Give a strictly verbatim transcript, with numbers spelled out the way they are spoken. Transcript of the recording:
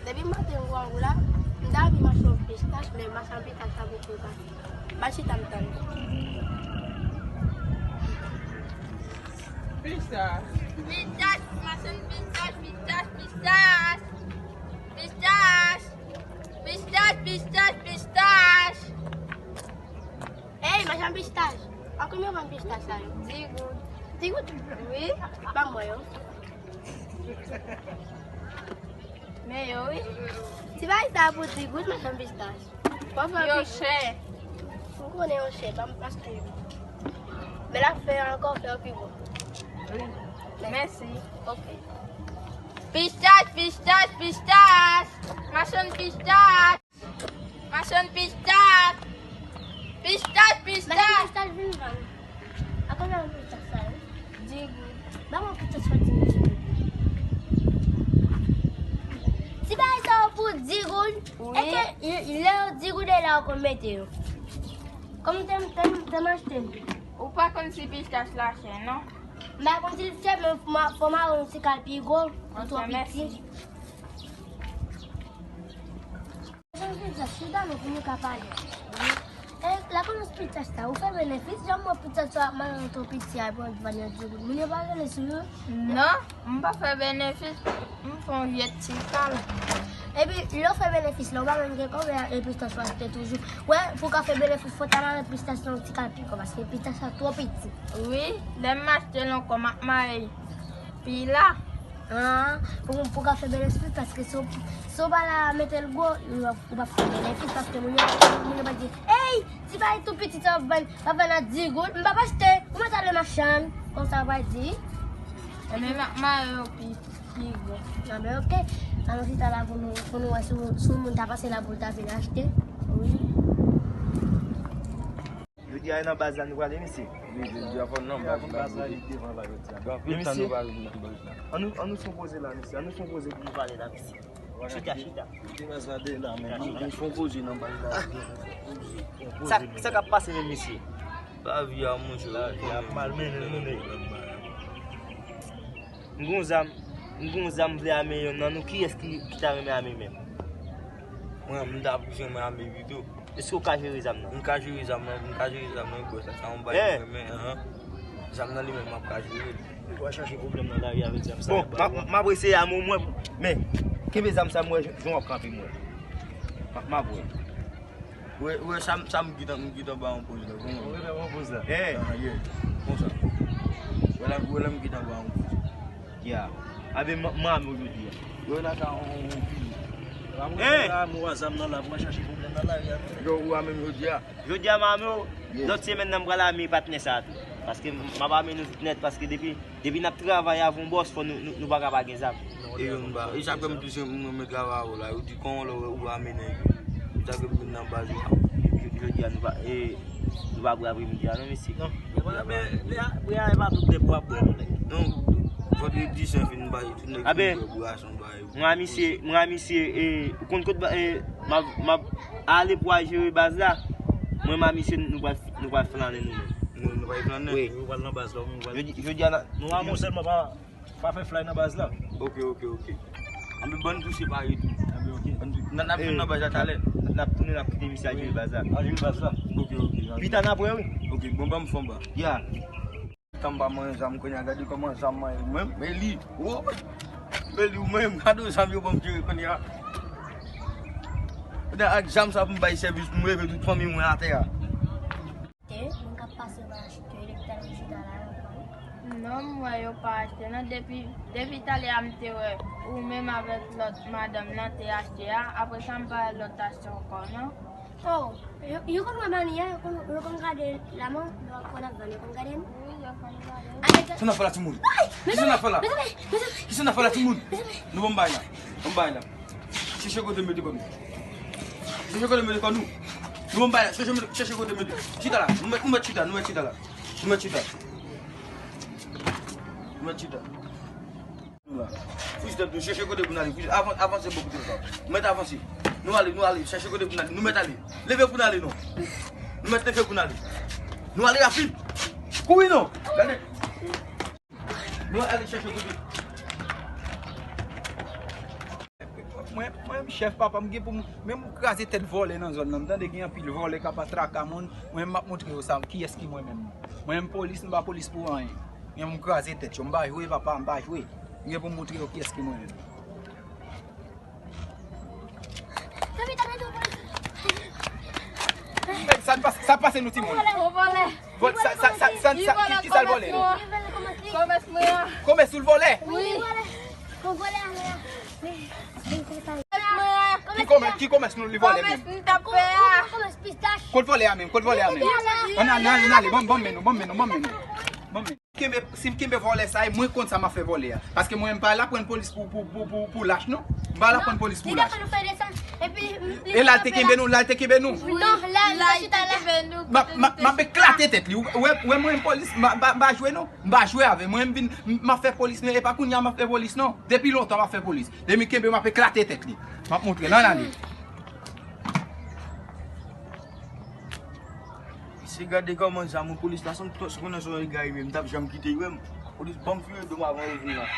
Depi maten m pran wout la, m ta anvi mache yon pistach, men machann pistach la poko la. M al chita m tann. Pistach. Pistach, machann pistach, pistach, pistach. Pistach. Pistach, pistach, pistach. Ey, machann pistach. A konbyen w vann pistach sa yo? Di goud. Di goud? Wi. Ban mwen yo. Men yo, wi. Ti bagay sa pou di goud, machann pistach. Yo chè. M konnen yo chè, ban m achte yo. Men l ap fè ankò, fè yo pi bon. Wi. Mèsi. Ok. Pistach, pistach, pistach. Machann pistach. Machann pistach. Pistach, pistach. Machann pistach vin vann. A konbyen yon pistach sa yo? Di goud. Ban mwen pistach sa di goud. Ti bagay sa yo pou di goud. Wi. Èske lè yo di goud e la yo konn mete yo? Kòm te, te, te m achte. Ou pa konn si pistach la chè, non? M pa konn si l chè, men fò m, fò m al yon ti kal pi gwo, li twò piti. Mèsi. Machann pistach, chita non pou nou ka pale. E, la konnen pistach sa, ou fè benefis, jan m wè pistach sa ap mare nan twò piti a, epi w ap vann yo di goud. Moun yo pa rele sou yo? Non, m pa fè benefis, m fè yon vye ti kal. Epi, lè w fè benefis la, ou pa menm gen kòb e pistach ou achte toujou. Wè, pou w ka fè benefis, fò w ta mare pistach nan yon ti kal pi gwo, paske pistach sa twò piti. Wi, lè m achte l ankò, m ap mare l pi la. Ah, pou, pou w ka fè benefis, paske si w, si w pa la mete l gwo, ou p ap, ou p ap fè benefis, paske moun yo, moun yo va di, "Ey, ti bagay tou piti sa w ap vann, w ap vann a di goud, m p ap achte, ou mèt ale machann," konsa yo va di. Ebyen, m ap mare yo pi, pi gwo. Ah ben, ok. Ann chita la pou nou, pou nou wè si, si yon moun ta pase la pou l ta vin achte. Wi. Jodi a, e nan baz la nou prale, mesye? Wi, jodi a fò n nan baz la, li devan la jodi a. Gen anpil tan nou pa vin nan baz la. Ann nou, ann nou fè yon poze la, mesye. Ann nou fè yon poze pou nou pale la, mesye. Chita, chita. Li devan baz la de la, men nou, nou fè yon poze nan baz la. Sa, sa k ap pase menm, mesye? Lavi a, monchè, lavi a ap mal mennen nou, men. M gon zam, m gon zam, m vle ame yonn nan nou. Kiyès ki, ki ta renmen ame menm? Mwen, m ta plis renmen ame pito. Èske w ka jere zam nan? M ka jere zam nan, m ka jere zam nan, bwè sa, sa yon bagay mwen renmen, ahan. Zam nan li menm, m ap ka jere l. Ou va chache pwoblèm nan lari avèk zam sa. Bon, m ap, m ap eseye ame w mwen, men, kenbe zam sa, m wè jan w ap kanpe m wè. M ap, m ap wè. Ou wè, ou wè sa, sa m gentan, m gentan ba yon poz la. Ou gentan ba yon poz la? Eh. Ah, yeah. Konsa. Ou wè la, ou wè la m gentan ba yon poz. Ya. Abe, m, m ame w jodi a. Ou wè la sa, on, on, on fini. Eh. La, m wè zam nan la, m chache pwoblèm nan lari a. Yo, ou ame m jodi a. Jodi a, m ame w. Yes. Lòt semèn nan, m pral ame patnè sa a tou. Paske m, m ap ame nou tout nèt, paske depi Depi n ap travay avè yon bòs, fò nou, nou, nou pa ka pa gen zam. E yo, m pa, e sa k fè m toujou m renmen travay avè w la. Yo di kòman lè w ame nèg yo. E sa k fè m vin nan baz la. Jodi a nou pa, e, nou pa bwè apremidi a non, mesye. Non, e pa, men, men, men, e pa tout nèg w ap bwè non, nèg. Non, vandredi sen fin bay, tout nèg fin bwè bwason bay. Mwen a misye, mwen a misye, e, ou konn kot, e, m ap, m ap ale pou al jere baz la. Mwen a misye, nou pral, nou pral flannen nou menm. Nou, nou pral flannen? Wi. Ou pral nan baz la, ou pral. Jodi, jodi a la. Nou a mwen sèlman pa. Pa fè flay nan baz la. Ok, ok, ok. Anben, bann touche pare tou. Anben, ok. Bann tou-, n, n ap jwenn nan baz la talè. N ap tounen, n ap kite misye al jere baz la. Al jere baz la. Ok, ok. Pita n ap wè, wi. Ok, bon, ban m fè anba. Ya. Tan m pa manyen zam kounye a, gade kòman zam manyen mwen. Men li, wo. Men li, ou menm, gade zam yo ban m jere kounye a. Kounye a, ak zam sa pou m bay sèvis, pou m leve tout fanmi mwen atè a. Te, moun k ap pase pa achte, yo te talè chita la, yo pran. Non, m wè yo pa achte, non. Depi, depi talè a m te wè ou menm avèk lòt madanm nan te achte a, apre sa m pa wè lòt achte ankò, non. Oh, yo, yo konn wè mani a, yo konn, yo konn gade laman, lè w ap pran ap vann, yo konn gade m. Wi, yo konn gade. Kisa n ap fè la, timoun? Kisa n ap fè la? Kisa n ap fè la, timoun? Nou ban m bay la. Ban m bay la. Chèche kote mete kò nou. Chèche kote mete kò nou. Nou ban m bay la. Chèche, chèche kote mete. Chita la. Nou mèt, nou mèt chita, nou mèt chita la. Nou mèt chita. Nou mèt chita. Nou la. Fouch tèt nou, chèche kote pou n ale. Fouch, avan-, avanse bò kote sa. Nou mèt avanse. Nou ale, nou ale. Chèche kote pou n ale. Nou mèt ale. Leve pou n ale, non. Nou mèt leve pou n ale. Nou ale rapid. Kouri, non. Gade. Nou ale chèche kote. Mwen, mwen menm chèf papa, m gen pou m, menm m kraze tèt vòlè nan zòn nan. M tande gen anpil vòlè k ap traka moun. Mwen menm m ap montre yo sa, kiyès ki mwen menm. Mwen menm polis, m pa polis pou anyen. Mwen menm m kraze tèt yo, m pa jwe papa, m pa jwe. M gen pou m montre yo kiyès ki mwen menm. Sa pase, sa pase nou timoun. Vòlè. Vòl, sa, sa, sa, sa, sa, ki, ki sa l vòlè nou? Kòmès mwen an. Kòmès ou l vòlè? Wi. Ki kòmès, ki kòmès nou li vòlè menm? Kot vòlè a menm? Kot vòlè a menm? Ann ale, ann ale, ann ale. Banm, banm men nou, banm men nou, banm men nou. Banm men. Kenbe, si m kenbe vòlè sa, e mwen konn sa m ap fè vòlè a. Paske mwen, m pa la pran polis pou, pou, pou, pou, pou lach, non. M pa la pran polis pou lach. E la l te kenbe nou, la l te kenbe nou. Non, la, la, chita la. M ap, m ap, m ap eklate tèt li. Ou wè, ou wè mwen polis, m pa, m pa, m pa jwe, non. M pa jwe avè mwen, m vin, m, m ap fè polis, men e pa kounye a m ap fè polis, non. Depi lontan m ap fè polis. Depi kenbe, m ap eklate tèt li. M ap montre l, ann ale. Se gade kòman zam ou polis la, se yon, se konnen se yon egare, men m t ap janm kite l, wè m. Polis, banm file do m avan yo vini la.